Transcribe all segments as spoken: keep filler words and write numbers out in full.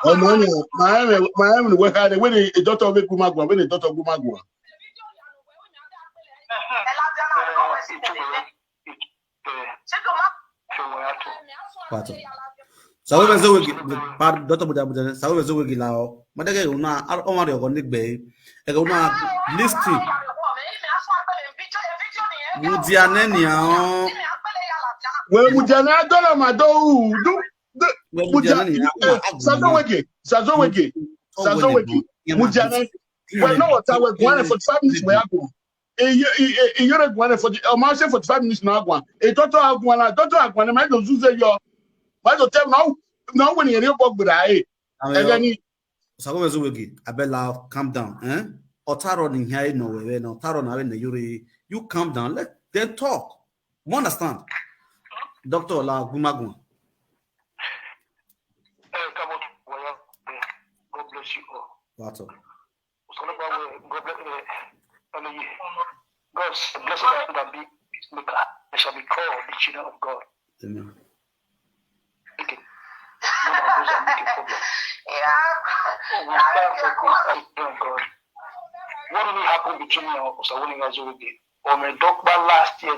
Ọmọ mi, my name, my name, wey hide, wey dey, the daughter of Egumagwa, wey the daughter of Egumagwa. Wato. Sawe bezo wegi, pardon, Doctor Buja Buja, sawe bezo wegi lao. Madege una, ar omari ogo nigbe. Ege una listen. Mudiane ni ahon. Well, Mudiane, I don't know, my do. Do, do, Mudiane ni ahon. Sazo wegi, Sazo wegi, Sazo wegi. Mudiane. Well, no, water, well, one forty-five minutes, we are going. Iyore gwane for the, um, I say forty-five minutes now, gwane. A daughter of gwane, daughter of gwane, my don't use your, my don't tell now, now when you're your bog, but I, and then he, Sawe bezo wegi, Abela, calm down, eh? Otaro ni here no we no, Otaro na we ne yuri. You calm down, let them talk. You understand? Doctor Ola Gumagwa. Eh, come on, well, God bless you all. Wato. So, God bless you. God bless you. God bless you. That be maker. They shall be called the children of God. Amen. Okay. Those are making problem. We stand for peace and children of God. What really happened between me and Osawoni Azurugi? Or my doctor last year,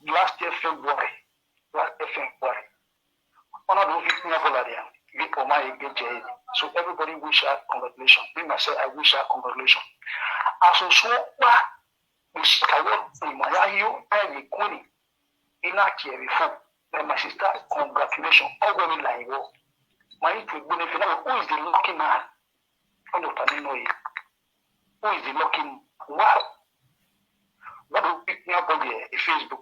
last year February, last year February. One of the fifteen of Oladia, Victor Maye Geje. So everybody wish her congratulations. Me myself, I wish her congratulations. As a super, we should have what in my eye, you, I, you, Queenie. In that year before, then my sister, congratulations. All the way like you. My, who is the lucky man? Don't you know it? Who is the lucky man? Wow. What do you think about the Facebook?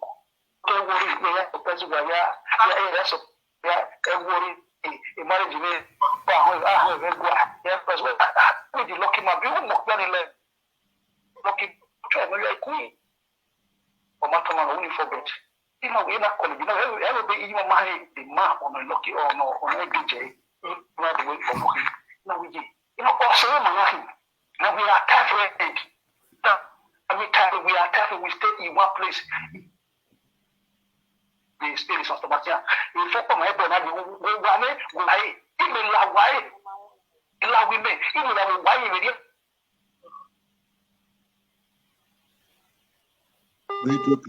Don't worry, yeah, yeah, yeah, yeah, yeah, so, yeah, don't worry. A marriage, me, ah, ah, ah, yeah, that's what, ah, ah, the lucky man, you won't look very late. Lucky, try, no, like, queen. Or my come on, only forget. You know, you're not calling, you know, every, every day you marry the man on a lucky or no, on a D J, you know, the way for lucky. No, we did. You know, also, man, now we are tired. Every time we are tired, we stay in one place. The spirit of Tomatia. In fact, my brother, we were, we were, we were, we were, we were, Network.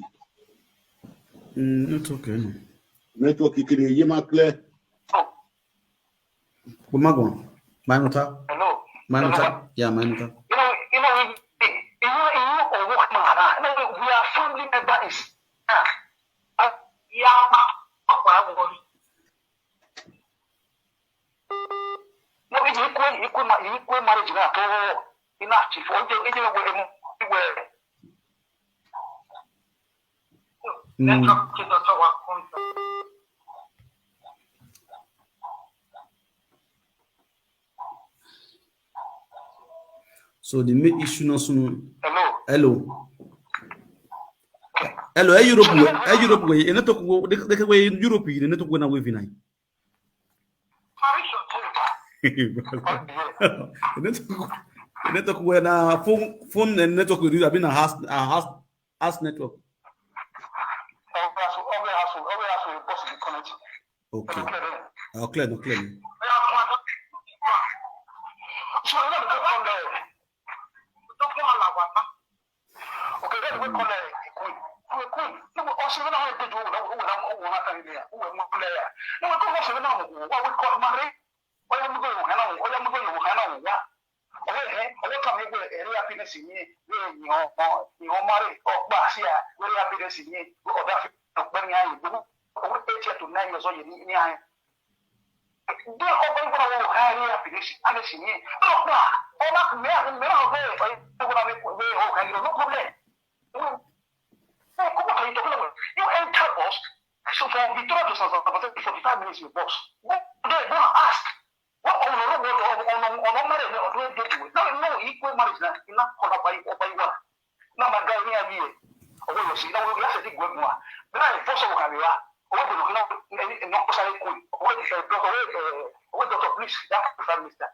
Mm, network, eh, no. Network, you can hear my clear. Gumagwa. Mainota. Hello. Mainota. Yeah, Mainota. You know, you know, you, you know, you know, or work man, ah, you know, we are family member is, ah, ah, yeah, ah, ah, ah, no, you equal, equal, ma-, you equal marriage now, to, you know, chief, oh, you, you know, we, we, Mm. So the main issue now soon. Hello. Hello. Hello, eh, Europe, eh, Europe, eh, network, they, they, Europe, eh, network, na wave nine. Network, network, na phone, phone and network, I mean, a house, a house, house network. Okay. Oh, clear, no, clear. You enter us. So from Victoria to San Salvador, forty-five minutes you bus. Go there, go and ask. What on the road, on, on, on, on marriage, on doing date with. No, no, equal marriage now. You not call up by, by one. Now my guy, me and you. Oh, you see, now we have to go more. Then I force over here. Oh, we look now, no, no, sorry, cool. Oh, we, uh, doctor, oh, we, uh, oh, we, doctor, please, that prime minister.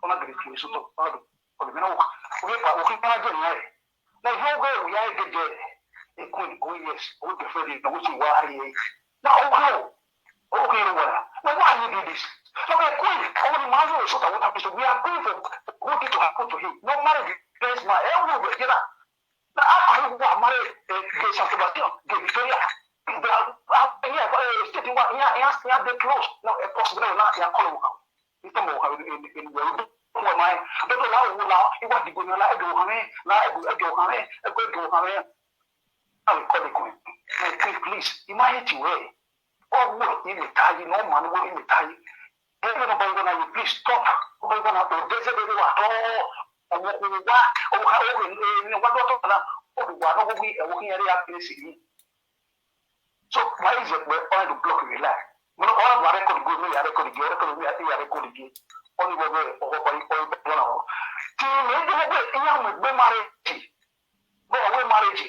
Ona gari ki so to, ona do. Ona mena wo. Wo pa wo ki na je na e. Na yo go wo ya ge je. E ko ni go yes. Wo de fe de na wo si wa ari e. Na o ko. O ko ro wa. Why, why you do this? So we are going, our man is so that what happens, we are going for good thing to happen to him. No marriage against my everyone will get that. Now, how can you go and marry a gay San Sebastian, gay Victoria? They are, uh, yeah, uh, state in what, yeah, yeah, yeah, they close. No, a possible now, yeah, call him. It's not more in, in, in the world. Who am I? Don't allow, allow, you want to go, like, go, honey, like, go, go, honey, go, go, honey. I will call the queen. My queen, please, imagine you, eh? Oh, what in the tie, no man, what in the tie? Everybody gonna, you please stop. Nobody gonna, oh, there's a baby, what? Oh, oh, what, oh, how, oh, eh, eh, what, what, what, oh, what, oh, we, oh, we are happiness in me. So why is it we're on the block we lie? Mo ní ọ̀rọ̀ wa record go, mi ya record go, record mi ya record go. Only we we, oh, oh, oh, oh, oh, oh. Tí mi ń dúró pé ìyá mi gbé marriage. Bọ́ wé marriage.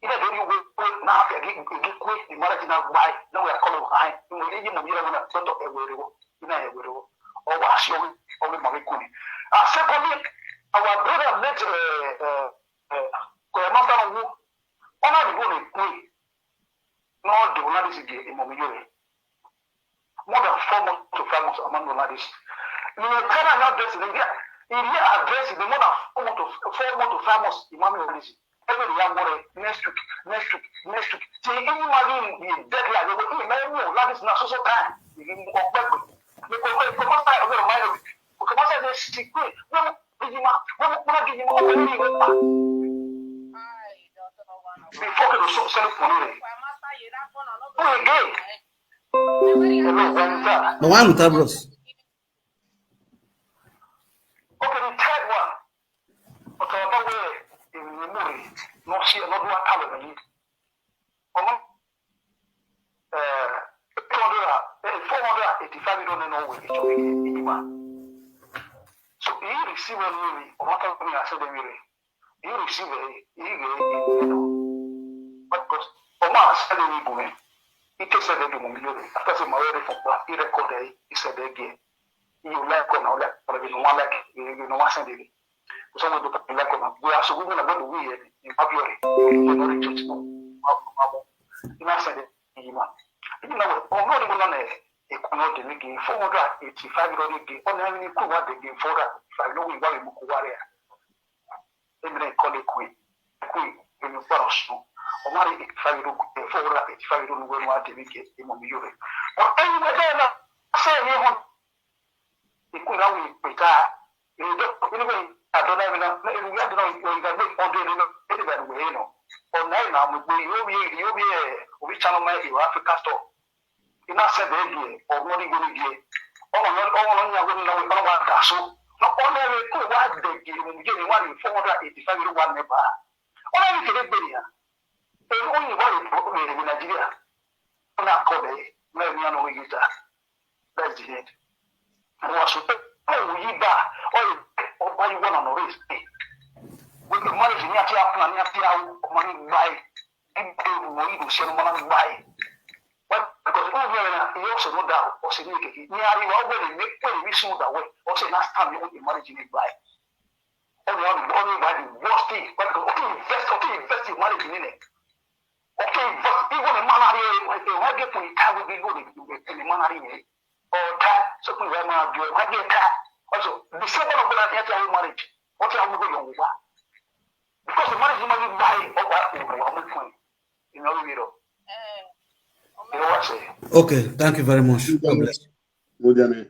Ilé ìdórí wé, wé náà fẹ́ gé, gé kú, the marriage náà gbá ẹ̀, náà wẹ̀ kọ́ ló hàn ẹ̀. Mo ní yí mo yẹra wọn náà, tọ́tọ̀ ẹ̀wẹ̀ rẹ̀ wọ, iná ẹ̀wẹ̀ rẹ̀ wọ. Ọwọ́ àṣẹ ọwọ́, ọwọ́ màmí kú ni. Ah, secondly, our brother late, uh, uh, uh, Koyamasa Nwu, ọ̀nà àdìgbò lè kú ẹ̀. Náà dè wọ́n láti ṣe gé ìmọ̀ mi yóò rẹ̀. More than four months to five months, I'm not gonna this. You cannot have this in India. India address in more than four months to, four months to five months, ìmọ̀ mi ò lè ṣe. Every day, I'm worried. Next week, next week, next week. Say, any man in the deadline, they will, hey, man, no, like this, not so, so time. You can go back. Because when you come outside, I'm gonna mind it. You come outside, they stick with. No, no, give him up. No, no, no, give him up. When you go back. Before you so sell for me. Who again? Hello, what is that? No one with bros. Okay, the third one. Ọ̀tọ̀ ọ̀tọ̀ wẹ̀ ìrìn mú rè, no see, no do a talent. Ọmọ, eh, two hundred, eh, four hundred eighty-five million no way, it's okay, it's man. So he receive a million, or what I mean, I said a million. He receive a, he get a million. But because, Oma said a million, he takes a million. After some already for, he record it, he said again. You like or not like, but you know, like, you know, what I said. Some of the people like, we are so women are going to win in February. You know, the church, no, you know, I said, you know, you know, I'm not even on a, a corner, the game, four hundred eighty-five million game, on any cool what they game for that, if I know we want to worry. Even a call it queen, queen, when you follow so, or marry eighty-five million, four hundred eighty-five million, when what they make it, in Mummy. But anyway, then, I say, you want, the queen, I will retire. You know, anyway, I don't have enough, you have to know, you can make one day, you know, anywhere, you know. Or now, now, we, you be, you be, we channel my, you Africa store. Iná sẹ́dẹ̀ ẹ̀ ọ̀gbọ́n ní gbóni jẹ. Ọmọ náà, ọmọ náà ní àwọn ènìyàn wọn wá dà so. Ọmọ rẹ̀ kó wá dẹ̀gẹ̀ ìrùn jẹ́ ní wá ní four hundred eighty-five euro wà nẹ́bà. Ọmọ rẹ̀ kéré gbé nìyà. Èyí ó yìnbọn rẹ̀ bọ̀ rẹ̀ ní Nàìjíríà. Wọ́n náà kọ́ bẹ́ẹ̀ mẹ́rin ní àwọn oyè ta. That's the end. Wọ́n sọ pé ọ̀hún yìí bá ọ̀yẹ̀ ọba yìí wọ́n nà nọ̀rọ̀ èsì. Wọ́n ti mọ́lẹ̀ sí ní àti àpùnà ní àti àwọn ọmọ ní gbáyé. Why? Because who here now, he also know that, or say, me, me, I will always make when we soon that way, or say, last time you want the marriage in it by. Only, only, only by the worst thing, but okay, invest, okay, invest in marriage in it. Okay, invest, even a man, I will get to the time will be good in the man, I will. Or time, so we have my girl, I get time. Also, the same one of that, marriage, what I will go young. Because the marriage, you might buy, or what, or what, you know, you know. Okay, thank you very much. God bless. Mo jẹ́ mi.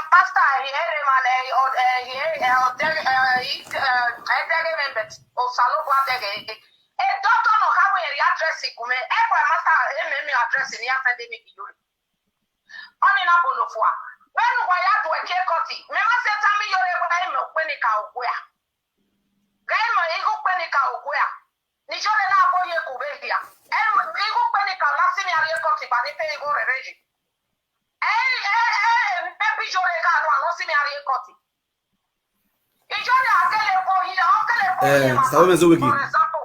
Pastor, he had him and he, he, he, he, he, Osalogwa dege. A doctor no how we address it, kume. E kwa master, e me me address ni afende mi kiyori. Oni na bonofua. When we are to a care koti, me ma se tami yore kwa ime okwenika okwea. Gaima igu kwenika okwea. Ni yore na boye kubedia. Em igu kwenika na simi arie koti ba ni pe igu rereji. Eh, eh, eh, maybe yore ka no no simi arie koti. Ijore akele ko hia, akele ko Eh, Sawe Mezuwiki.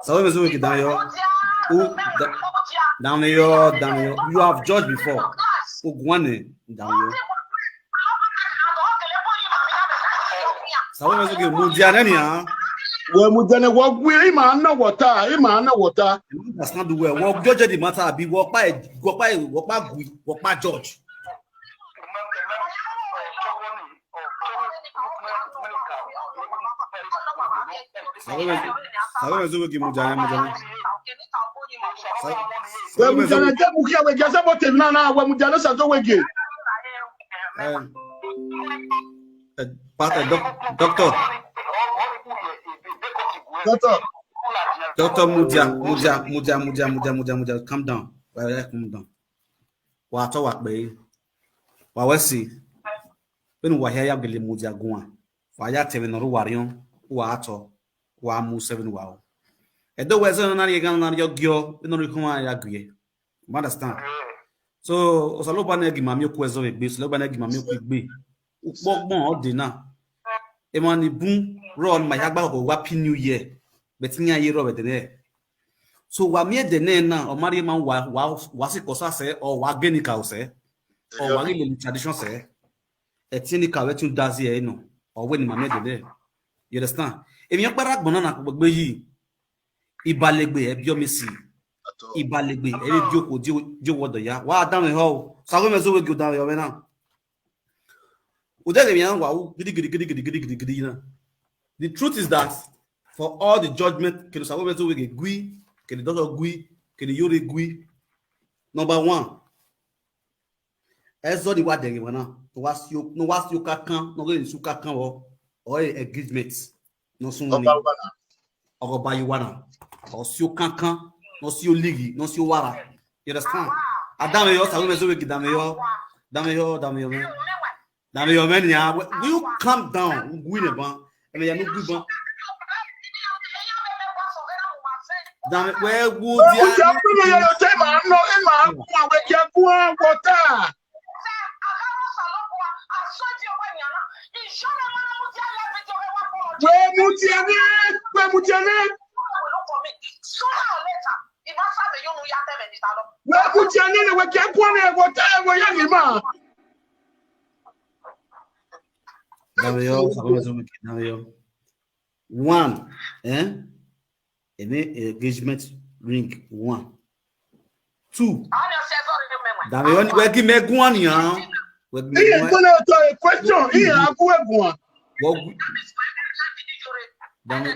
Sawe Mezuwiki, down here. Who, da-, down here, down here. You have judged before. Ugwane, down here. Sawe Mezuwiki, Mudia Nenia. Well, Mujane, what we, him, I know what I, him, I know what I. You understand the way. What judge the matter be? What by, what by, what by Gui, what by judge. Sabe mais o que muda, muda. Well, Mujane, get Mukia, we get about him now, now, well, Mujane, Santo, we get. But uh, doc, doctor, Doctor, doctor Mudia, Mudia, Mudia, Mudia, Mudia, Mudia, Mudia, calm down. Well, yeah, calm down. Wa to wa pe. Wa we si. Benu wa ya gele Mudia gwa. Wa ya tebe no ru warion. Wa to. Wa mu seven wa. E do we so na ye gan na yo gyo. Benu ru kuma ya gye. You understand? So, osaloba na gi mami oku ezo egbe, osaloba na gi mami oku egbe. Ukpọgbọn ọdị na. Emani bun run my hagba ko wa pi new year. But nya ye ro bedene. So wa mi edene na, o mari ma wa wa wa si kosa se, o wa geni ka o se. O wa gele tradition se. Etini ka we tun dazi e no. O we ni mami edene. You understand? Emi okpara gbona na gbogbo yi. Ibalegbe e bi o mi si. Ibalegbe e bi o ko di di wo do ya. Wa da me ho. Sago me so we go da yo me na. Udege mi an wa u gidi gidi gidi gidi gidi gidi gidi na. The truth is that for all the judgment, kenu sago me so we ge gui, kenu dodo gui, kenu yore gui. Number one, ezo di wa dege wana. No wa si o, no wa si o kakan, no ge su kakan wo. O e engagement. No sun ni. Ogo ba you wanna. O si o kankan, no si o ligi, no si o wara. You understand? Adame yo, sago me so we gidame yo. Dame yo, dame yo me. Dame yo me ni ya. Will you calm down? Gui ne ban. Eme ya no gui ban. Dame we wo Well, dia. Mujane, you know, you take my, no, in my, we get one water. Well, Mujane, well, Mujane. Well, Mujane, we get one water, we ya ni ma. Dame yo, sago me so we gidame yo. One, eh? Ene engagement ring one. Two. Dame yo, we gi me guan ya. We gi me Iye guan. kone to a question. Iye aku egun. Wo gu-, dame.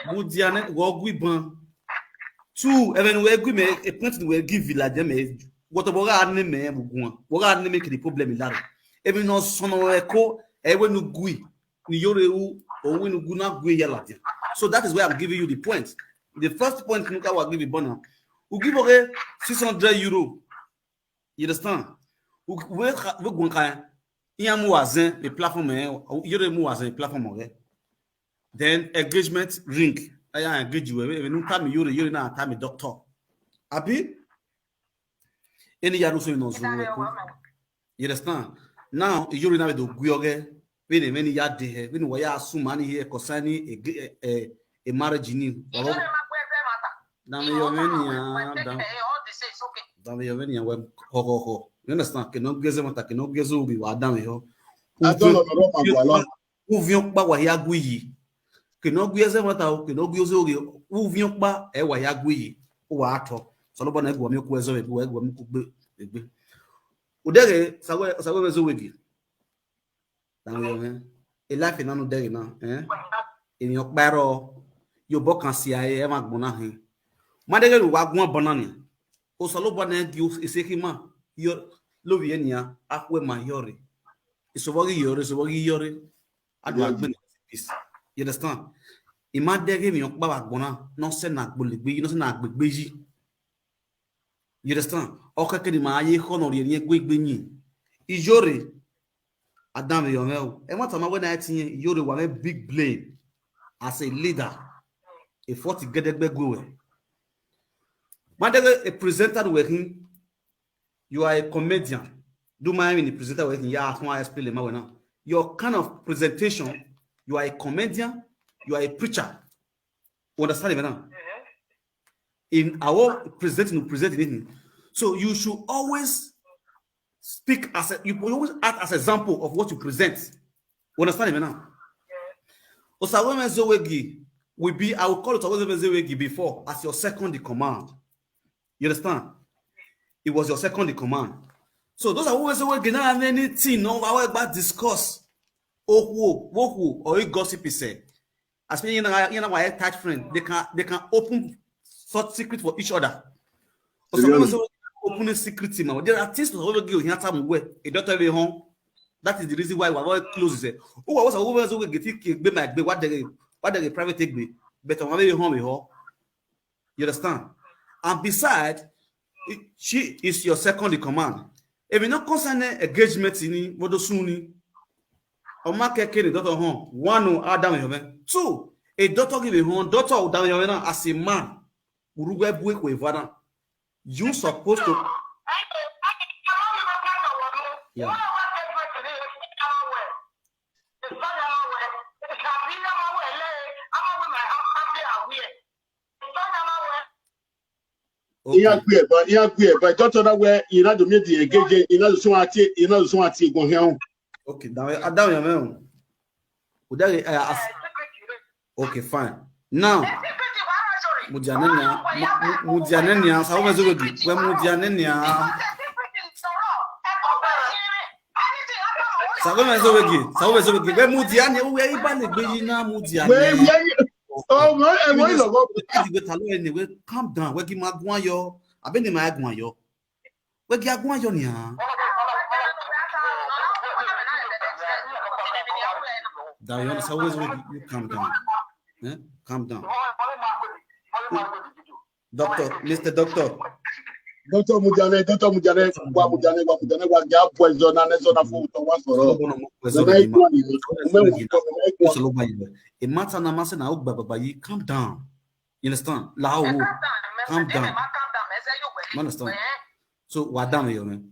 Mudia ne wo gui ban. Two, even we gui me, a point we give village me. What about ga ne me mu guan? What ga ne me ki problem ilare. Even no sono e ko, e we nu gui. Ni yore u, o we nu gu na gui ya la dia. So that is why I'm giving you the point. The first point nuka wa give bona. U give okay six hundred euro. You understand? U we we gun kai. Iya mu wazen the platform eh. Yore mu wazen the platform okay. Then engagement ring. Aya engage we we nu ta mi yore yore na ta mi doctor. Abi? Eni ya ruso ino zuru ko. You understand? Now, you na do gui oge. When many ya de he, when wa ya su mani he concerning a, a, a marriage ni. Dame yo me ni ya, dame. Dame yo me ni ya we ho ho ho. You understand? Ke no geze mata, ke no geze ubi wa dame yo. I don't know, no, no, no, no. Uvion pa wa ya gui yi. Ke no gui eze mata o, ke no gui oze oge. Uvion pa e wa ya gui yi. O wa ato. So lo bona egu mi ku ezo egu egu mi ku gbe egbe. Udege sawe sawe ezo wegi. Dame yo me. E life na no dege na, eh? Emi okparo yo bo kan si aye e ma gbona hin. Ma dege lu wa gun abona ni. O so lo bona gi o ise ki ma. Yo lo bi enia akwe ma yore. Iso bo gi yore, iso bo gi yore. Adu agbe ni peace. You understand? Ima dege mi okpa wa gbona, no se na gbolegbe, no se na agbegbe yi. You understand? Okeke ni ma aye ho no ri ni egbe egbe yin. Iyore. Adam yo me o. E ma ta ma we na ti yin, Iyore wa me big blame as a leader. E forty gedegbe gwe we. Ma dege a presenter we hin. You are a comedian. Do my in the presenter we hin ya kuma explain ma we na. Your kind of presentation, you are a comedian, you are a preacher. You understand me now? In our presenting, presenting anything. So you should always speak as a, you always act as example of what you present. You understand me now? Osawe me zo wegi. will be, I will call it Osawemezowegi before as your second in command. You understand? It was your second in command. So those are always, always gonna have anything, no, about discuss. Oh, whoa, whoa, whoa, or you gossip, he said. As many, you know, you know, why tight friend, they can, they can open such secret for each other. Osawemezowegi opening secret, man. There are things to always give him time away. It don't have a home. That is the reason why we're very close. Say, oh, I was always, always get it, be my, be what they, what they private take me. But I'm very home with her. You understand? And besides, she is your second in command. If you not concern engagement in what do soon, or my keke daughter home. One, no, Adam, you have two. A daughter give a home, daughter Adam, you have as a man. Uruguay boy, we vana. You supposed to. Yeah. Ihe akpị ebe ihe akpị ebe dọtọ na wee ị na-adụ mmiri dị egeje ị na-adụ sụwa ati ị na-adụ sụwa ati egwu ihe ahụ. Okay, down, down your man. Would that uh, as, okay, fine. Now, Mudianenia, Mudianenia, Saumezowegi, where Mudianenia. Saumezowegi, Saumezowegi, where Mudiania, where Ibani Bejina Mudiania. Oh, no, and why you go? Anyway, calm down. Where Gimagwayo, Abeni Magwayo. Where Gimagwayo nia. Dayon, Saumezowegi, you calm down. Eh? Calm down. Doctor, Mister Doctor. Doctor Mujane, Doctor Mujane, wa Mujane, wa Mujane, wa ya poison na nezo na fo to wa sọ̀rọ̀. Ẹ má ta na ma se na o gba baba yi, calm down. You understand? La o, calm down. You understand? So wa down here, man.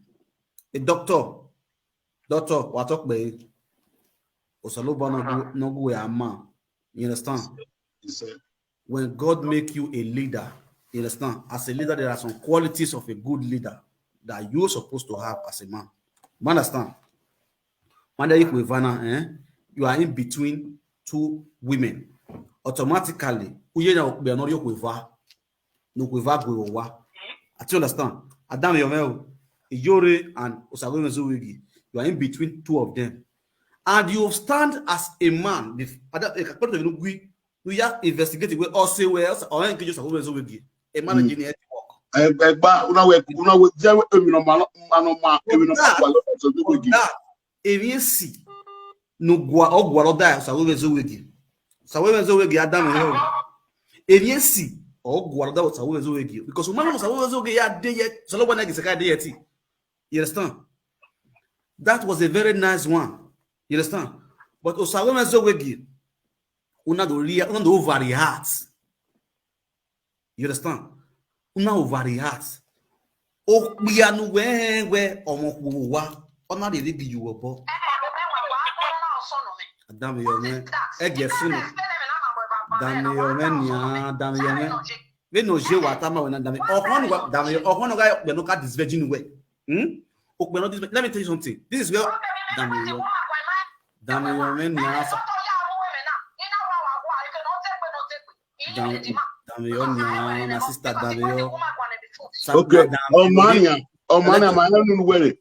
A doctor, doctor, wa talk be. Osaloba no go, no go ya man. You understand? When God make you a leader, you understand? As a leader, there are some qualities of a good leader that you're supposed to have as a man. You understand? Manda Ikwevana, eh? You are in between two women. Automatically, uye na okpe anori okweva. No kweva gwewa. I understand. Adam Yomel, Iyore and Osagwe Mezuwigi, you are in between two of them. And you stand as a man. If Adam, if according to Inugui, we are investigating where or say where else or engage Osagwe Mezuwigi. A man in the network. Ẹgbà una wẹ una wẹ jẹ èmi náà máa máa máa èmi náà máa wà lọ́dọ̀ Osagwe Mezuwigi. Èmi sì no gwa ọgwara ọdọ Osagwe Mezuwigi. Osagwe Mezuwigi Adam Yomel. Èmi sì ọgwara ọdọ Osagwe Mezuwigi because woman Osagwe Mezuwigi ya dey yet. Sọlọ́gbọ́n náà gẹ̀ẹ́sì ká dey yet. You understand? That was a very nice one. You understand? But Osagwe Mezuwigi, una do real, una do overreact. You understand? Una overreact. Okpianu we we ọmọ kwo wa. Ona de bi you obo. Adam Yomel. Ege funu. Adam Yomel nia, Adam Yomel. We no je wa tama we na Adam. Ohonu wa Adam Yomel. Ohonu ga okpe no ka disvirgin we. Hmm? Okpe no disvirgin. Let me tell you something. This is where Adam Yomel. Adam Yomel nia. Damiyo nia, my sister Damiyo. Okay. Omania, Omania, my own way.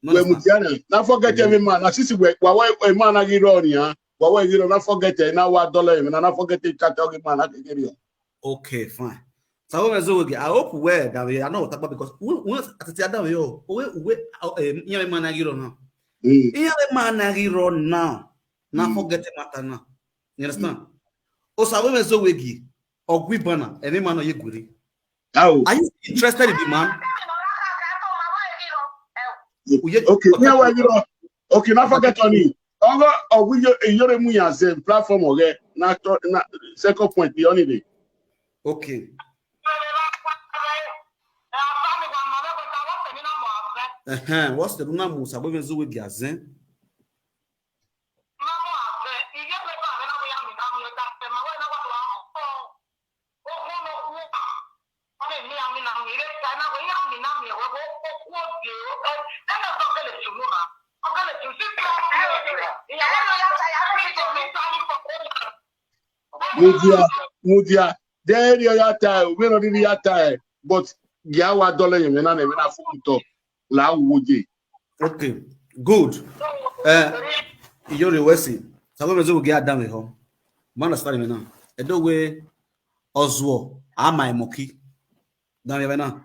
We Mutiana. Now forget every man. Now since we wa we man na giro nia. Wa we giro na forget na wa dollar na na forget chat every man na giro. Okay, fine. So we so we I hope we Damiyo. I know what about because we we at the Damiyo. We we eh man na giro now. Iya man na giro now. Na forget matter now. You understand? Osagwe Mezuwigi, Ogwibana, any man or Yeguri. Are you interested in the man? Okay, now I know. Okay, now forget on it. Ogo Ogwi Yore Muya say platform oge. Na na second point the only day. Okay. Uh-huh. What's the Luna Musa? When is we gazen? Media. Mudia, there your time, we don't need your time. But Yawa Dole, you know, you know, to la woje. Okay, good. Uh, Yori Wesi, Salome Zo get down with her. Man, understand me now. I don't way Oswald, am I monkey? Down here now.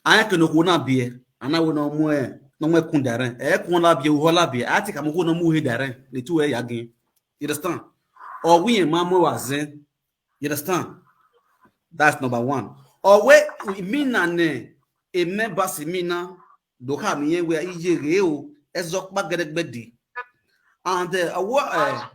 I can no kuna beer, and I will no more, no more kundaren. Eh, kuna beer, hola beer. I think I'm going to move here. The two way again. You understand? Or we and Mamma was then. You understand? That's number one. Or where me na ne a member simina do have me where ije reo ezok bagregbedi. And uh, what uh,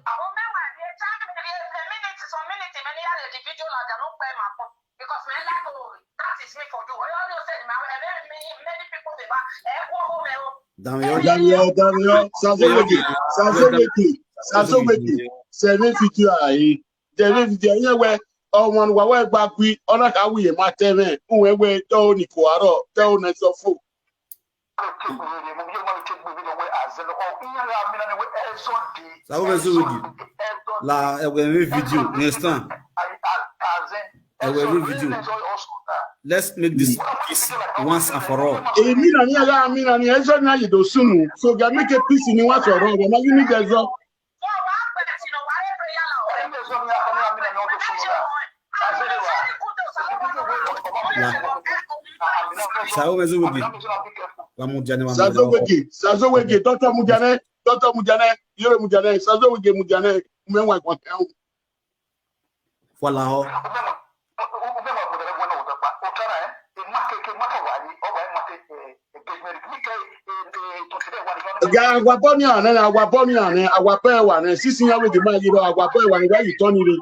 Daniel, Daniel, Daniel, Sazoweke, Sazoweke, Sazoweke, Sazoweke, Sazoweke, yeah, where ọmọ wa wẹ gba gbi ọ̀nà ká wuyè máa tẹ mẹ ń wẹ wẹ tẹ ó ní kò àárọ̀ tẹ ó ní sọ fún. Sawo bẹ sọ wẹgi la ẹwẹ mi video, you understand? Ẹwẹ mi video. Let's make this peace once and for all. Èmi nà ní ẹ̀yà mi nà ní ẹ̀zọ́ ní àyèdò súnmù so gẹ̀ mí ké peace ní wọ́n sọ̀rọ̀ ọ̀rọ̀ náà yìí ní gẹ̀zọ́. Sawo bẹ sọ wẹgi. Wa Mujane wa Sazoweke, Sazoweke, Doctor Mujane, Doctor Mujane, Yore Mujane, Sazoweke Mujane, Umewa Kwakao. Fọlá ọ. Ga agwa bọni ane, agwa bọni ane, agwa pe wa ne, sisi ya wege ma yiro, agwa pe wa ne, wa yi tọni re,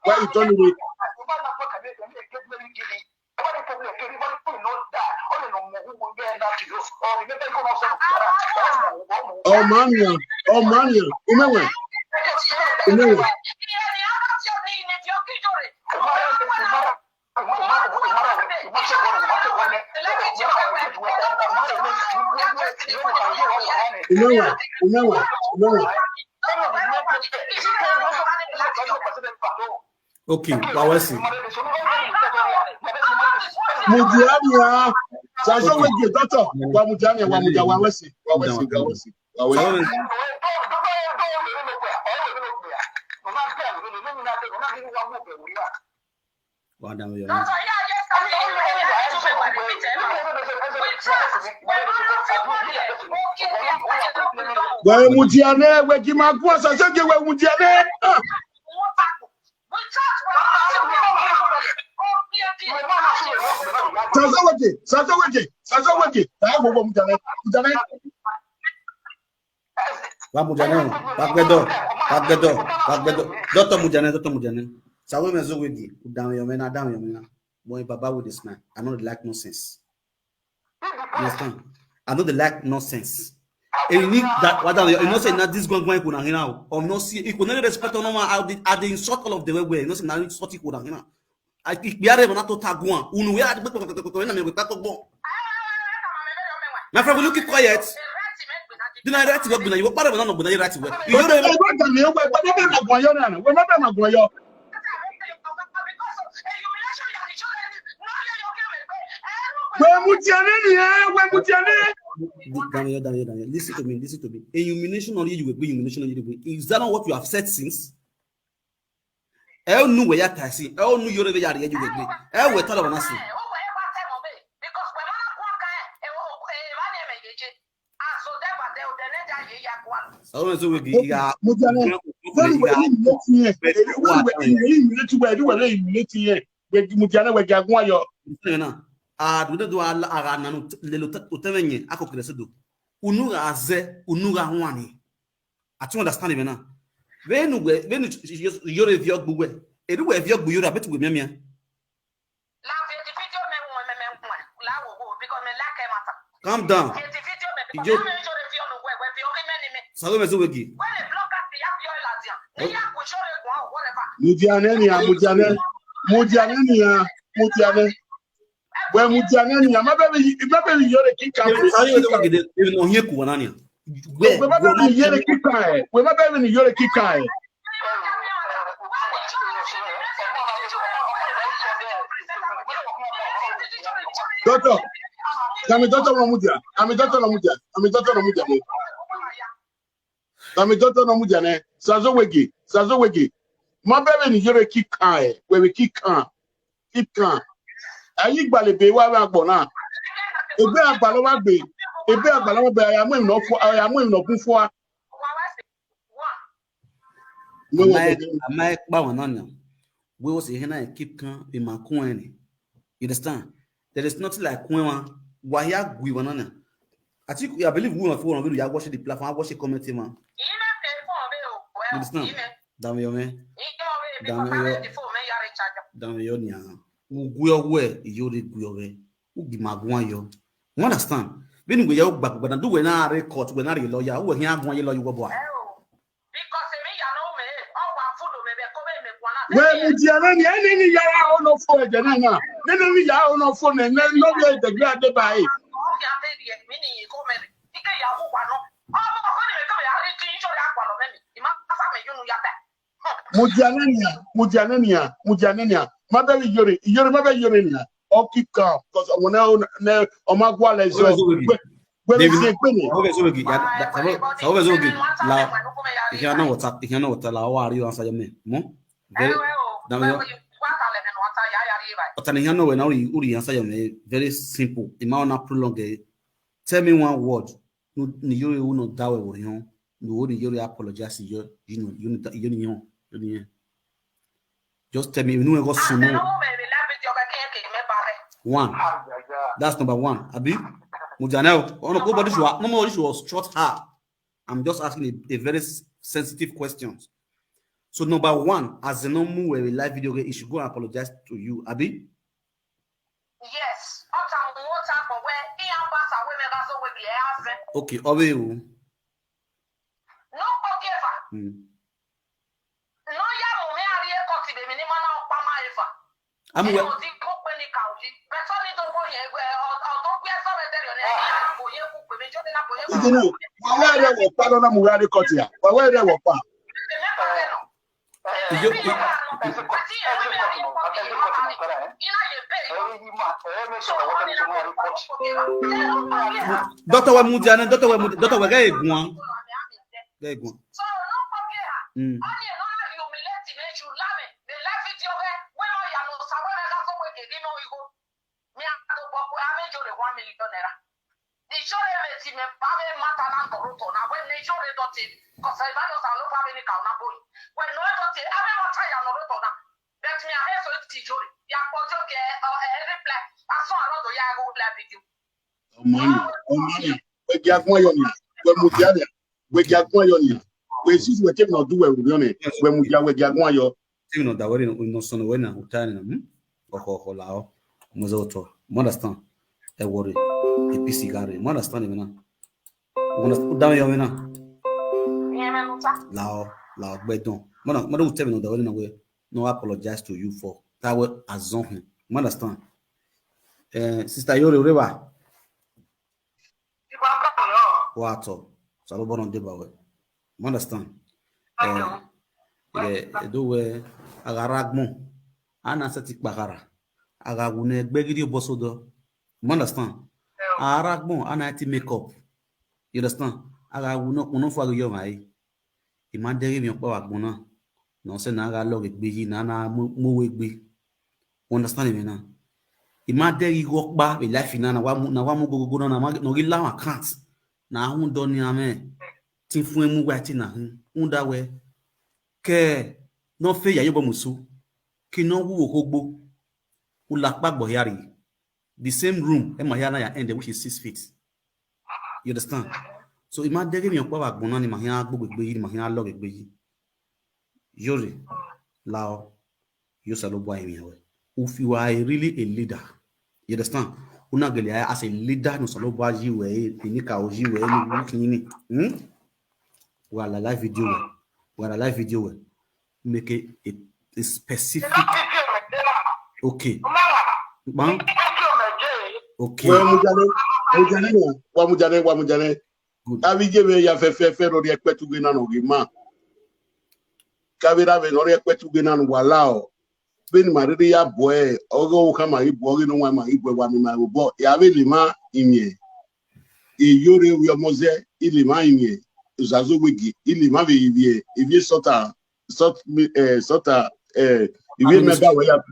wa yi tọni re. Ọmọ nìyà, ọmọ nìyà, umewe, umewe. Umewe, umewe, umewe. Okay, wa wesi. Mudiania. Sasa wege doctor. Wa Mudiania, wa Mudia, wa wesi. Wa wesi, wa wesi. Wa wesi. Wa da mi yọ. Wa Mudiane, we gima gwa sasa ge wa Mudiane. Sasa wege, sasa wege, sasa wege. Ta go wa Mudiane. Mudiane. Wa Mujane, wa gbedo, wa gbedo, wa gbedo. Doctor Mujane, Doctor Mujane. Sawo me zo wegi, down your man, down your man. Boy, Baba with this man. I don't like nonsense. You understand? I don't like nonsense. And you need that. What you know say now this going going kuna hina. Or no see, you could not respect no man. I did, I did insult all of the way. You know say now insult you kuna hina. Ikpiare mana to taguan. Unu we adi gbẹgbẹgbẹgbẹ na mi we gbẹgbẹgbẹ. My friend, will you keep quiet? Then I write work, then you work, but I write work. You don't know. Wee mutiane ni ya, wee mutiane. Daniel, Daniel, Daniel, listen to me, listen to me. Illumination on you, you will be illumination on you. Is that not what you have said since? Ẹ ó nu wẹ̀ ya tà sí, ẹ ó nu yọrọ bẹ ya rẹ ju gbẹgbẹ, ẹ wẹ̀ tọ́lọ̀ wọn sí. Sọ̀rọ̀ mi sọ wẹ̀ di ìyá. Mutiane, wẹ́n wẹ̀ ní ìmìlẹ̀ ti yẹn, wẹ́n wẹ̀ ní ìmìlẹ̀ ti yẹn, wẹ́n wẹ̀ ní ìmìlẹ̀ ti yẹn, wẹ́n mutiane wẹ̀ gàgùn ayọ̀. Nítorí náà, àdúgbò tó ara nanu lè lo tẹ́lẹ̀ yẹn, a kò kéré sódò. Unu ra zẹ, unu ra wọn ni. I don't understand him now. When we when you your view gbugwe, edu we view gbu yura betu we miamia. Calm down. Ijo. Salome Zowegi. Mudiane ni ya, Mudiane. Mudiane ni ya, Mudiane. Wee mutiane ni ya, ma bẹ mi, ma bẹ mi yọrọ kíkà. Ayo de wagide, even on here kuwa nani. Wee ma bẹ mi yọrọ kíkà ẹ. Wee ma bẹ mi yọrọ kíkà ẹ. Doctor, I'm a doctor no mudia. I'm a doctor no mudia. I'm a doctor no mudia. I'm a doctor no mudia ne. Sazo wege, sazo wege. Ma bebe ni yore keep calm, we we keep calm, keep calm. Ayi gbale be wa wa gbona. Ebe agbalo wa gbe, ebe agbalo wa be. Ayamu no fo, ayamu no bufo. Amai kpa wana nya. We was here na keep calm be makun eni. You understand? There is nothing like when one waya gwi wana nya. I think I believe we on phone we are watching the platform, I watch the comment man. You understand? Damn you man. Damn you. Damn you nya. Ugwe ogwe yori gwe ogwe. Ugi magwan yo. You understand? Bini we yo back but do we na record we na lawyer. We here gwan lawyer boy. Wee mudia ne ni ene ni yara ono fo eje ne na. Ne ne ni yara ono fo ne ne no we de gra de ba e. Mudia ne ni ya, mudia ne ni ya, mudia ne ni ya. Ma be yore, yore ma be yore ni ya. O keep calm because when na o ma gwa le zo. Gbẹ̀rẹ̀ sí pé ni. Okay, so we ya that that so we so we la. If you know what, if you know what la, how are you answer me? Mo. Very. Dame yo. Otani hano we na uri uri answer me. Very simple. Ima ona prolong. Tell me one word. No ni yori uno dawe wori hon. No ni yori apologize yo. You know, you know, you know. Just tell me, you know, I got some more. One. That's number one. Abi, Mujanel, oh no, nobody should, nobody should short her. I'm just asking a, a very sensitive question. So number one, as a normal we live video, he should go and apologize to you, Abi. Yes. Okay, Obi. No forgive her. Mm. No ya mo me ari e koti be mi ni mana opa ma efa. Amu we. Odi ko pe ni ka oji. Beto ni do ko ye we o do pe so be tere ni ya ko ye ku pe mi jo na ko ye. Ijinu, wa wa re wo pa lo na mu wa re koti ya. Wa wa re wo pa. Iyo. Doctor wa Mujanel, doctor wa Mujanel, doctor wa ga egun. Ga egun. Mm. Ni sure me ti me ba me mata na koroto na we ni sure do ti ko sa ba no sa lo ba me ni ka na boy. We no do ti a me mata ya no do na. But me a he so ti sure. Ya ko jo ke every play. Aso aro do ya go play video. Omani, omani. We gi agun ayo ni. We Mujanel. We gi agun ayo ni. We sis we ke no do we ru ni. We Mujanel we gi agun ayo. Ti no da we no so no we na utani na. Hmm? Oko oko lao. Muzo to. You understand? E worry. E pisi gare. You understand me na? You understand? Dame yo me na. Lao, lao gbedon. Mo na, mo do tell me no da we na we. No apologize to you for. That we azon him. You understand? Eh, sister Yore, ureba. Wato. Salo bono de bawe. You understand? Eh, eh, do we agaragmo. Ana se ti kpakara. Agagune gbegidi obosodo. You understand? Aragmo ana ti make up. You understand? Agagune kuno fu agiyo mai. Ima degi mi opa wa gbona. No se na aga log egbe yi na na mo we gbe. Understand me na? Ima degi go pa be life na na wa mu na wa mu go go na na ma no gi la account. Na hun do ni ame. Tin fun emu wa ti na hun. Hun da we. Ke no fe ya yo bo musu. Ki no wu okogbo. U la pa gbo yari. The same room, e ma ya na ya end, which is six feet. You understand? So ima dege mi okpa wa gbona ni ma ya gbogbo egbe yi, ni ma ya log egbe yi. Yore, lao, yo sa lo bwa imi we. If you are a really a leader, you understand? Una gele as a leader no sa lo bwa yi we, ni ka o yi we, ni wu kini. Hmm? Wa la live video we. Wa la live video we. Make a, a, a specific. Okay. Bang. Okay. Wa Mujane, Mujane, wa Mujane, wa Mujane. Good. Abi je be ya fe fe fe ro ri epe tu gbe na no gi ma. Ka be ra be no ri epe tu gbe na no wa la o. Beni mariri ya boy, ogo uka ma ibo, ogo no wa ma ibo wa mi ma ibo. Ya be lima imie. Iyore wi omoze, ilima imie. Uzazowegi, ilima be ivie, ivie sota, sot, eh, sota, eh, ivie meba wa ya,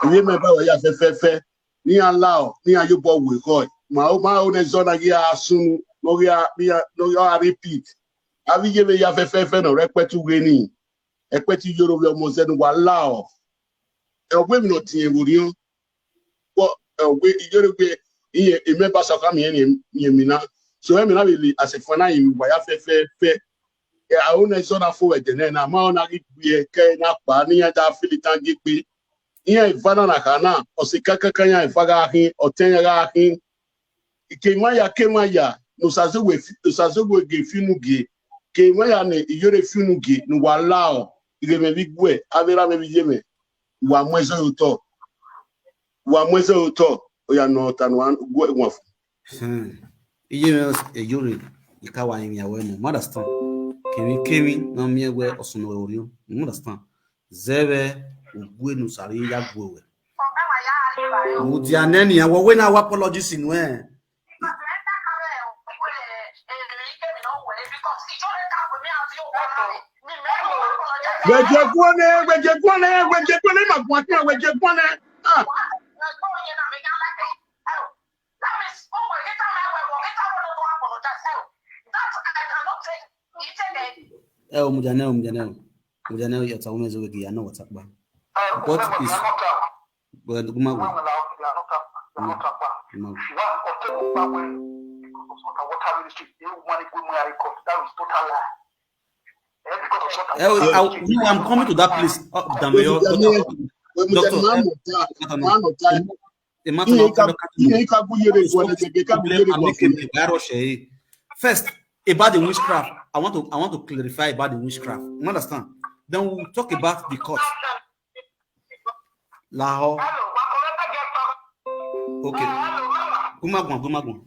ivie meba wa ya fe, fe, fe. Ni allow, ni ayobo we koi. Ma o, ma o ne zona gi asunu, no gi a, ni a, no gi a repeat. Avi ye be ya fe, fe, fe, no, rekpetu geni. Ekpeti Yoruba omo zenu wa lao. Ewe mi no tiye wurion. But ewe Yoruba iye eme ba saka mi eni ye mi na. So emi na really as a fana in wa ya fe fe fe. E a o ne so na fo we de ne na ma o na ri gbe ke na pa ni ya da fili tan gi pe. Iye ifana na kana o se kaka kan ya ifaga hin o ten ya ga hin. Ikemaya kemaya no saze we fi- no saze we ge finu ge. Kemaya ne iyore finu ge no wa lao. Ige me bi gwe avera me bi ye me. Wa mwezo yo to. Wa mwezo yo to. Oya no tanu an gwe wa fu. Hmm. Iye me e yore ikawa yin ya we mo. Understand? Kemi kemi na mi e we osuno we ori. Understand? Zebe ugwe no sari ya gwe we. Mudianeni ya we na apologies in we. Gweje gwane, gweje gwane, gweje gwane, ma gwa kwa gweje gwane. Ah. Eh, o mudiane, o mudiane, o mudiane ya ta umezo we ya no wa ta pa. What is well, kuma go. Kuma go. Water ministry, they want to go more record. That is total lie. Eh, because of water. Eh, I, no, I'm coming to that place. Oh, damn, your daughter. Doctor, eh, no, no, no. A matter Ihe of ka ihe ka gụnyere gwa na gege ka gụnyere I'm gwa. making the virus, eh. First, about the witchcraft, I want to I want to clarify about the witchcraft. You understand? Then we'll talk about the court. Laho. Okay. Gumagwan, gumagwan.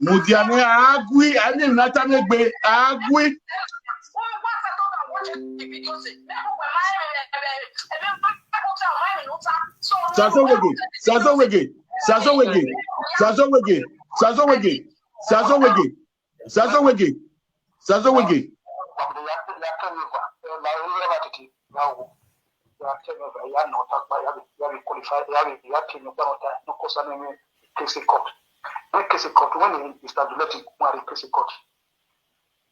Mudiane agui, ani nata megbe agui. Sazowege, Sazowege, Sazowege, Sazowege, Sazowege, Sazowege, Sazowege, Sazowege. Kese court. When kese court, when he is tabulating, when he kese court.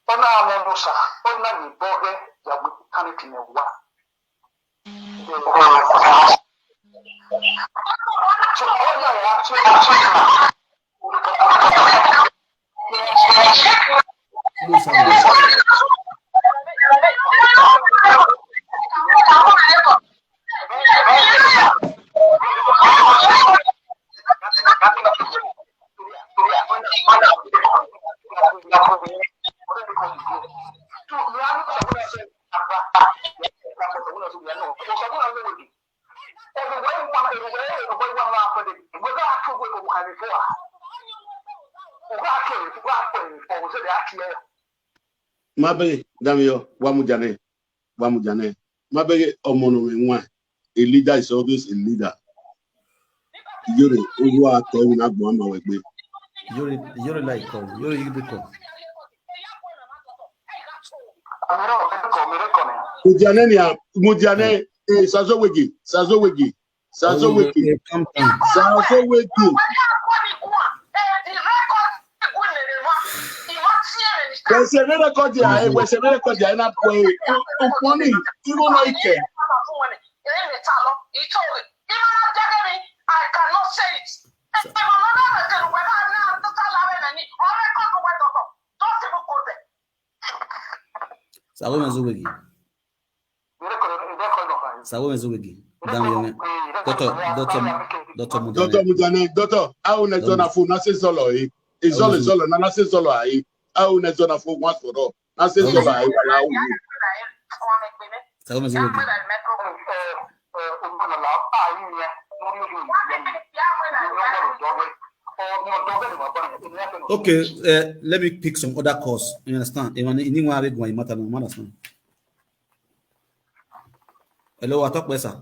Ona amonusa, ona ni boge, ya we kaniti ne wa. So ona ya, so ona ya. Mabe, Damio, Wamujane, Wamujane. Mabe, Omono, a leader is always a leader. Yore, Olua, Tewin, Agbo, Ama, Wegbe. Yore, Yore, like, come. Yore, you be come. Mudiane, nia, Mudiane, eh, Sazowege, Sazowege, Sazowege, Come down. Sazowege. Wese mere kọjị anyị, wese mere kọjị anyị na-apụ. Ụkpọni, iru na ike. I cannot say it. If another person will have now to tell her any or record the weather, don't even go there. Sago mezu wegi. Sago mezu wegi. Dam yome. Doctor, doctor, doctor Doctor Mujane. Mujane, doctor, ahụ na-ezo na fon na-asị zọlọ ị. Ịzọlọ ịzọlọ na na-asị zọlọ anyị. Ahụ na-ezo na fon nwa sọrọ na-asị zọlọ anyị wala ahụ. Sago mezu wegi. Okay, uh, let me pick some other calls. You understand? You understand? Hello, I talk better.